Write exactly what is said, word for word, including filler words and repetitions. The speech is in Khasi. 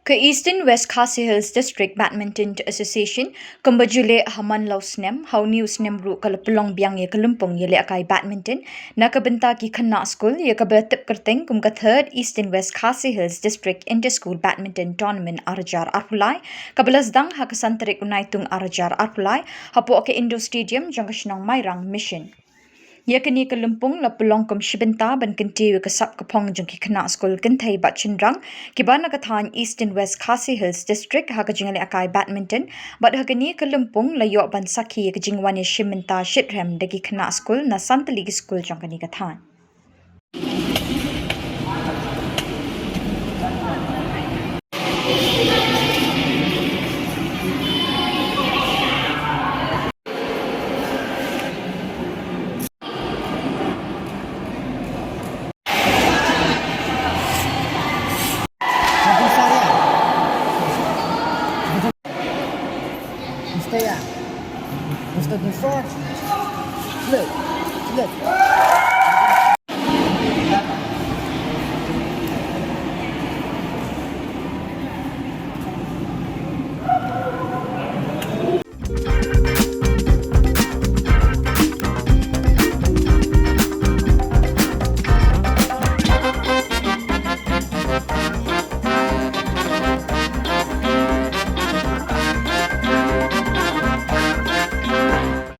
Ka Eastern West Khasi Hills District Badminton Association, kumba ju leh ha man la u snem, ha une u snem ruh ka la pynlong biang ïa ka lympung ïalehkai badminton na ka bynta ki khynnah skul, ïa kaba tip kyrteng kum ka Third Eastern West Khasi Hills District Inter-School Badminton Tournament ar hajar arphew lai, kaba la sdang ha ka san tarik u Naitung ar hajar arphew lai, hapoh ka Indoor Stadium jong ka shnong Mairang Mission. Ïa kane ka lympung la pynlong kum shi bynta ban kyntiew ïa ka sap ka phong jong ki khynnah skul kynthei bad shynrang kiba na ka thaiñ Eastern West Khasi Hills District ha ka jingïalehkai badminton, bad ha kane ka lympung la ïoh ban sakhi ïa ka jingwan ïashim bynta shitrhem da ki khynnah skul na san tylli ki skul jong kane ka thaiñ. Stay up. Stay before. Look. Look.